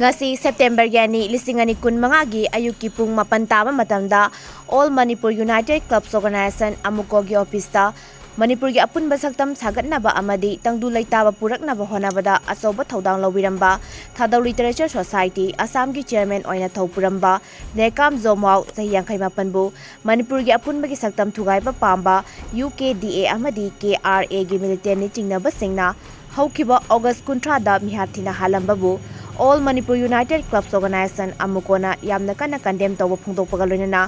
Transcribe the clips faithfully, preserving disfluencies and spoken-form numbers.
ꯉꯁꯤ ꯁꯦꯞꯇꯦꯝꯕꯔꯒꯤ ꯑꯅꯤ, ꯂꯤꯁꯤꯡ ꯑꯅꯤ ꯀꯨꯟꯃꯉꯥꯒꯤ ꯑꯌꯨꯛꯀꯤ ꯄꯨꯡ ꯃꯥꯄꯟ ꯇꯥꯕ ꯃꯇꯝꯗ All Manipur United Clubs Organization, ꯑꯃꯨꯀꯣꯒꯤ ꯑꯣꯐꯤꯁꯇ ꯃꯅꯤꯄꯨꯔꯒꯤ ꯑꯄꯨꯟꯕ ꯁꯛꯇꯝ ꯁꯥꯒꯠꯅꯕ ꯑꯃꯗꯤ ꯇꯪꯗꯨ ꯂꯩꯇꯥꯕ ꯄꯨꯔꯛꯅꯕ ꯍꯣꯠꯅꯕꯗ ꯑꯆꯧꯕ ꯊꯧꯗꯥꯡ ꯂꯧꯕꯤꯔꯝꯕ ꯊꯥꯗꯧ ꯂꯤꯇꯔꯦꯆꯔ ꯁꯣꯁꯥꯏꯇꯤ ꯑꯁꯥꯝꯒꯤ ꯆꯤꯌꯔꯃꯦꯟ ꯑꯣꯏꯅ ꯊꯧ ꯄꯨꯔꯝꯕ ꯅꯦꯀꯥꯝ ꯖꯣꯃꯥꯎ, ꯆꯍꯤ ꯌꯥꯡꯈꯩ ꯃꯥꯄꯟꯕꯨ ꯃꯅꯤꯄꯨꯔꯒꯤ ꯑꯄꯨꯟꯕꯒꯤ ꯁꯛꯇꯝ ꯊꯨꯒꯥꯏꯕ ꯄꯥꯝꯕ ꯌꯨ ꯀꯦ ꯗꯤ ꯑꯦ ꯑꯃꯗꯤ ꯀꯦ ꯑꯥꯔ ꯑꯦꯒꯤ ꯃꯤꯂꯤꯇꯦꯟꯅ ꯆꯤꯡꯅꯕꯁꯤꯡꯅ ꯍꯧꯈꯤꯕ ꯑꯣꯒꯁ ꯀꯨꯟꯊ꯭ꯔꯥꯗ ꯃꯤꯍꯥꯠ ꯊꯤꯅ ꯍꯥꯠꯂꯝꯕꯕꯨ All Manipur United Clubs Organization, ꯑꯃꯨꯀꯣꯅ ꯌꯥꯝꯅ ꯀꯟꯅ ꯀꯟꯗꯦꯝ ꯇꯧꯕ ꯐꯣꯡꯗꯣꯛꯄꯒ ꯂꯣꯏꯅꯅ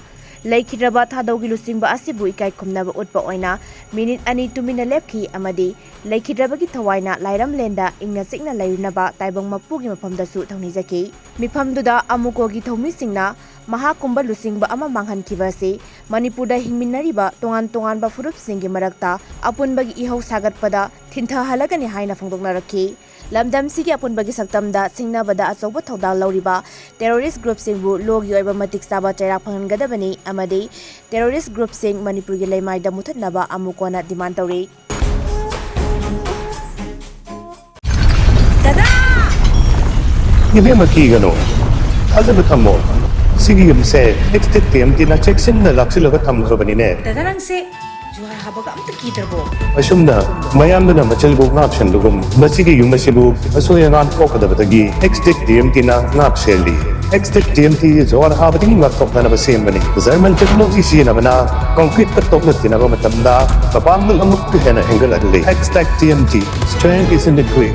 ꯂꯩꯈꯤꯗ꯭ꯔꯕ ꯊꯥꯗꯧꯒꯤ ꯂꯨꯆꯤꯡꯕ ꯑꯁꯤꯕꯨ ꯏꯀꯥꯏ ꯈꯨꯝꯅꯕ ꯎꯠꯄ ꯑꯣꯏꯅ ꯃꯤꯅꯤꯠ ꯑꯅꯤ ꯇꯨꯃꯤꯟꯅ ꯂꯦꯞꯈꯤ ꯑꯃꯗꯤ ꯂꯩꯈꯤꯗ꯭ꯔꯕꯒꯤ ꯊꯋꯥꯏꯅ ꯂꯥꯏꯔꯝꯂꯦꯟꯗ ꯏꯪꯅ ꯆꯤꯛꯅ ꯂꯩꯔꯨꯅꯕ ꯇꯥꯏꯕꯪ ꯃꯄꯨꯒꯤ ꯃꯐꯝꯗꯁꯨ ꯊꯧꯅꯤꯖꯈꯤ꯫ ꯃꯤꯐꯝꯗꯨꯗ ꯑꯃꯨꯀꯣꯒꯤ ꯊꯧꯃꯤꯁꯤꯡꯅ ꯃꯍꯥꯛꯀꯨꯝꯕ ꯂꯨꯆꯤꯡꯕ ꯑꯃ ꯃꯥꯡꯍꯟꯈꯤꯕ ꯑꯁꯤ ꯃꯅꯤꯄꯨꯔꯗ ꯍꯤꯡꯃꯤꯟꯅꯔꯤꯕ ꯇꯣꯉꯥꯟ ꯇꯣꯉꯥꯟꯕ ꯐꯨꯔꯨꯞꯁꯤꯡꯒꯤ ꯃꯔꯛꯇ ꯑꯄꯨꯟꯕꯒꯤ ꯏꯍꯧ ꯁꯥꯒꯠꯄꯗ ꯊꯤꯟꯊꯍꯜꯂꯒꯅꯤ ꯍꯥꯏꯅ ꯐꯣꯡꯗꯣꯛꯅꯔꯛꯈꯤ꯫ ꯂꯝꯗꯝꯁꯤꯒꯤ ꯑꯄꯨꯟꯕꯒꯤ ꯁꯛꯇꯝꯗ ꯁꯤꯡꯅꯕꯗ ꯑꯆꯧꯕ ꯊꯧꯗꯥꯡ ꯂꯧꯔꯤꯕ ꯇꯦꯔꯣꯔꯤꯁ ꯒ꯭ꯔꯨꯞꯁꯤꯡꯕꯨ ꯂꯣꯒꯤ ꯑꯣꯏꯕ ꯃꯇꯤꯛ ꯆꯥꯕ ꯆꯩꯔꯥꯛ ꯐꯪꯍꯟꯒꯗꯕꯅꯤ ꯑꯃꯗꯤ ꯇꯦꯔꯣꯔꯤꯁ ꯒ꯭ꯔꯨꯞꯁꯤꯡ ꯃꯅꯤꯄꯨꯔꯒꯤ ꯂꯩꯃꯥꯏꯗ ꯃꯨꯊꯠꯅꯕ ꯑꯃꯨꯀꯣꯅ ꯗꯤꯃꯥꯟ ꯇꯧꯔꯤ꯫ ꯏꯕꯦꯝꯃ, ꯀꯤꯒꯅꯨ, ꯊꯥꯖꯕ ꯊꯝꯃꯣ꯫ ꯁꯤꯒꯤ ꯌꯨꯝꯁꯦ ꯑꯦꯛꯁ ꯇꯤꯛ ꯇꯤ ꯑꯦꯝ ꯇꯤꯅ ꯆꯦꯛꯁꯤꯟꯅ ꯂꯥꯛꯁꯤꯜꯂꯒ ꯊꯝꯈ꯭ꯔꯕꯅꯤꯅꯦ꯫ ꯗꯗꯥ, ꯅꯪꯁꯦ ꯖꯨꯍꯥꯔ ꯍꯥꯕꯒ ꯑꯝꯇ ꯀꯤꯗ꯭ꯔꯕꯣ? ꯑꯁꯨꯝꯅ ꯃꯌꯥꯝꯗꯨꯅ ꯃꯆꯤꯜꯕꯨ ꯉꯥꯛꯁꯦꯟꯕꯒꯨꯝ, ꯃꯁꯤꯒꯤ ꯌꯨꯝ ꯑꯁꯤꯕꯨ ꯑꯁꯣꯏ ꯑꯉꯥꯝ ꯊꯣꯛꯀꯗꯕꯗꯒꯤ ꯑꯦꯛꯁ ꯇꯤꯛ ꯇꯤ ꯑꯦꯝ ꯇꯤꯅ ꯉꯥꯛ ꯁꯦꯜꯂꯤ꯫ ꯑꯦꯛꯁ ꯇꯤꯛ ꯇꯤ ꯑꯦꯝ ꯇꯤ ꯖꯨꯍꯥꯔ ꯍꯥꯕꯗꯒꯤ ꯉꯥꯛꯊꯣꯛꯅꯅꯕ ꯁꯦꯝꯕꯅꯤ꯫ ꯖꯔꯃꯟ ꯇꯦꯛꯅꯣꯂꯣꯖꯤ ꯁꯤꯖꯤꯟꯅꯕꯅ ꯀꯪꯀ꯭ꯔꯤꯠꯀ ꯇꯣꯛꯅ ꯇꯤꯟꯅꯕ ꯃꯇꯝꯗ ꯃꯄꯥꯡꯒꯜ ꯑꯃꯨꯛꯀ ꯍꯦꯟꯅ ꯍꯦꯟꯒꯠꯍꯜꯂꯤ꯫ ꯑꯦꯛꯁ ꯇꯤꯛ T M T, strength is in the grit.